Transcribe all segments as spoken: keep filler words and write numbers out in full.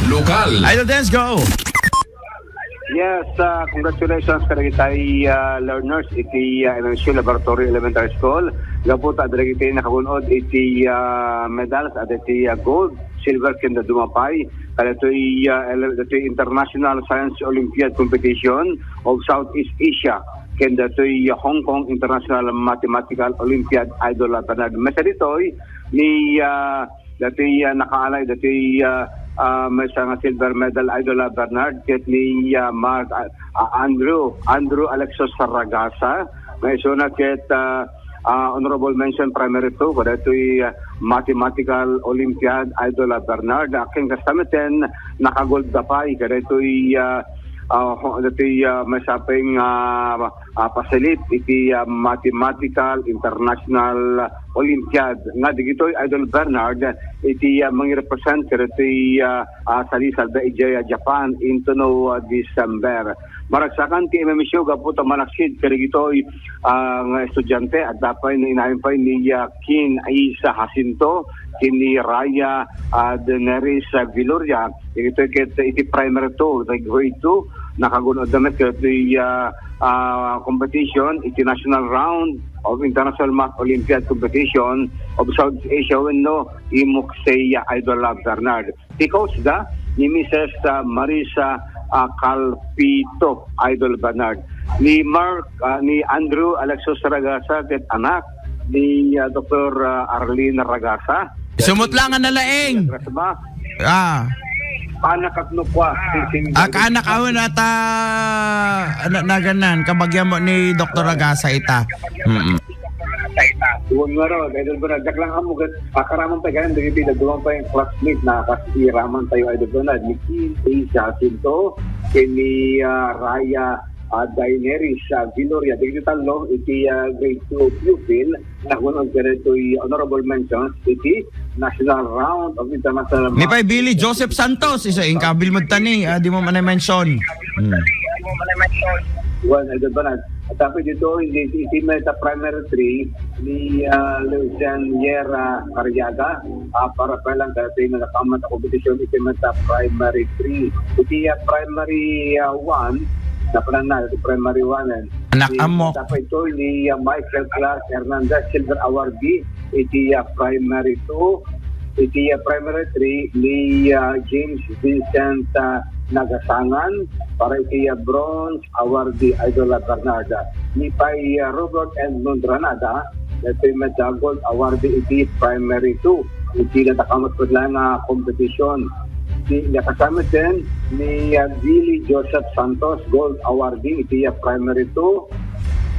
Lokal. Idol Dance, go! Yes, ah, congratulations kadagiti, ah, learners iti, ah, M M C U Laboratory Elementary School. Gapu ta dagiti nakagun-od iti, ah, medals at iti, ah, gold, silver, ken dadduma pay. Kadatoy, ah, ele-, datoy International Science Olympiad Competition of Southeast Asia, ken datoy, ah, Hong Kong International Mathematical Olympiad, Idol, ah, Bernard. Maysa ditoy ni, ah, datoy, ah, nakaalay, datoy, ah, ah, maysa nga silver medal, Idol, ah, Bernard, ket ni, ah, Mark, ah, ah, Andrew, Andrew Alexos Saragasa, nga isuna ket, ah, ah, honorable mention primary two, kadaytoy, ah, Mathematical Olympiad, Idol, ah, Bernard, ah, ken kasta met ten, nakagold da pay, kadaytoy, ah, ah, ho-, daytoy, ah, maysa pay nga, ah, pasilip iti, ah, Mathematical International Olympiad. Nga digitoy, Idol Bernard, iti, ah, mangirepresent kadaytoy, ah, ah, salisalda idiay, ah, Japan intono, ah, December. Maragsakan ti M M C U gapu ta manaksid kadagitoy, ah, nga estudiante, adda pay ni, inayon pay ni, ah, Kin Aisa Jacinto, ken ni Raya, ah, Daenerys, ah, Viloria. Iti ket iti primary two, iti grade two, nakagun-od da met iti, ah, ah, competition, iti national round of International Math Olympiad Competition of Southeast Asia wenno IMOCSEA, Idol, ah, Bernard. Ti coach da ni Missus, ah, Marisa, ah, Calpito, Idol Bernard. Ni Mark, ah, ni Andrew Alexos Saragasa ket anak ni, ah, Doktor, ah, Arlene Ragasa. Sumutlangan na laeng. Ragasa ba? Ah. Anak at nukwa. Ah, kaanak awan ata na-, naganan, kabagian mo ni Doktor Ragasa ita. Mm-mm. Wen ngarud, Idol Bernard, diak lang ammo ket akaraman pay kayan dagiti dadduma pay classmate na kas iraman tayo, Idol Bernard, ni Kim A. Jacinto, ken ni, ah, Raya, ah, Daenerys, ah, Viloria. Dagiti tallo iti, ah, grade two pupil, nagun-od kadaytoy honorable mentions iti National Round of International Ni pay Billy Joseph Santos, isu inkabil mo tani, ah, di mo man mention. Hmm. Wen, Idol Bernard. At tapos dito, iti, iti met a primary three ni, ah, Lucian Yera Cariaga, ah, para pa lang dati na nakamat a kompetisyon iti met a primary three. Iti, ah, primary, ah, one, napanan na, iti primary one, eh. Anak Ni, amok. Tapos ito ni, ah, Michael Clark Hernandez, silver awardee, iti, ah, primary two, iti, ah, primary three ni, ah, James Vincent, ah, Nagasangan, para iti, ah, bronze awardee, Idol, ah, Bernarda. Ni pay, ah, Robert Edmund Ranada, daytoy met a gold awardee iti primary two. Iti nadakamat pay lang nga competition. Iti nakasama din ni, ah, Billy Joseph Santos, gold awardee iti, ah, primary two.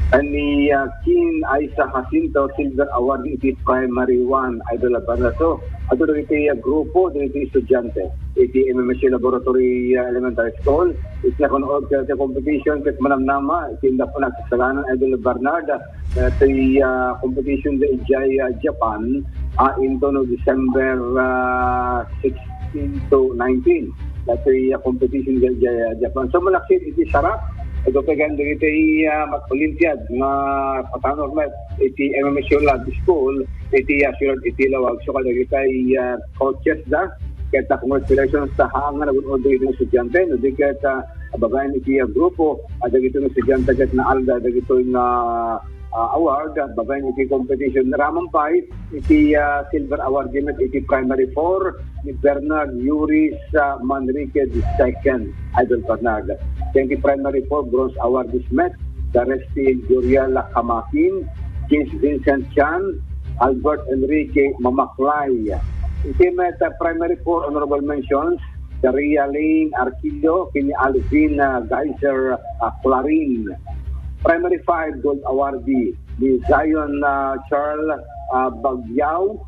Ken ni, ah, Kin Aisa Jacinto, silver awardee iti primary one, Idol Abana. So, ato dagiti, ah, grupo, dagiti estudiante iti M M S U Laboratory, ah, Elementary School. Iti nakun-od ket competition ket manamnama, iti inda po nagsasaganan, Idol Bernard, ah, iti, ah, competition da idiay, ah, Japan, ah, intono December, ah, sixteen to nineteen. Dati, ah, competition da idiay, ah, Japan. So, malaksid iti sarap, ito pa gan dagiti, ah, Math Olympiad nga patanor met iti M M S U Lab School, iti, ah, siyudad iti Laoag. So, kadagiti, ah, coaches da, ket, ah, congratulations ta haan nga nagun-od dagiti estudiante, no, di ket, ah, babaen iti, ah, grupo, ah, dagiti estudiante ket naalda dagitoy nga, ah, award, ah, babaen iti competition. Raman pay iti, ah, silver award met iti primary four ni Bernard Yuris, ah, Manrique the second, Idol Bernard. Ken iti primary four, bronze award is met, Daresti Guriel Kamakin, James Vincent Chan, Albert Enrique Mamaklay. Iti met, ah, primary four, honorable mentions, Daria Lane Arquillo, ken ni Alvin, ah, Geyser, ah, Clarin. Primary five gold awardee ni Zion, ah, Charles, ah, Bagyao.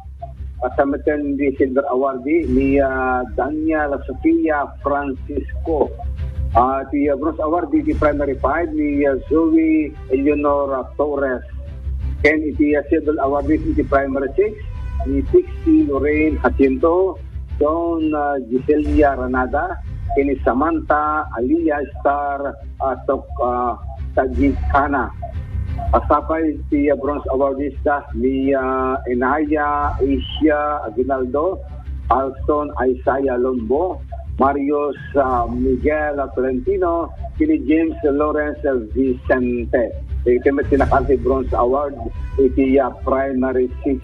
Kasama ten di silver awardee ni, ah, Daniel Sofia Francisco. Ah, ti, ah, bronze awardee ti primary five ni, ah, Zoe Eleonora Torres. Ken iti, ah, silver awardee iti primary six ni Pixie Lorraine Jacinto, Don, ah, Giselia Ranada, ken ni Samantha Alia Star, ah, Tok-, ah, Tagikana. Kasta pay ti, ah, bronze awardees da ni, ah, Enaya Asia Aguinaldo, Alston Isaiah Lombo, Marius ah, Miguel Tolentino, ken ni James Lawrence Vicente. Iti met ti nakaanti bronze award iti ah, primary six.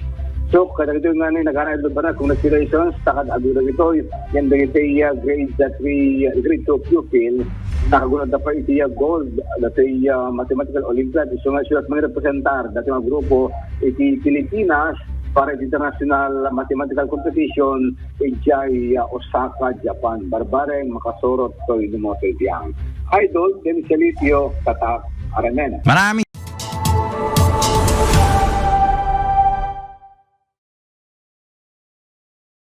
So, kadagitoy nga ni nagana iti lugar na, congratulations, takad agudagitoy, yan dagiti ah, grade ah, three, grade two pupil, nakagunada pa iti ah, gold, dati ah, mathematical olympiad, isu nga sila mangrepresentar, dati nga grupo, iti Pilipinas, para iti international mathematical competition, idiay ah, Osaka, Japan. Barbareng, makasurot, toy, lumotoy, biyang. Idol, Dennis Elitio, Tatak, Aramen. Maraming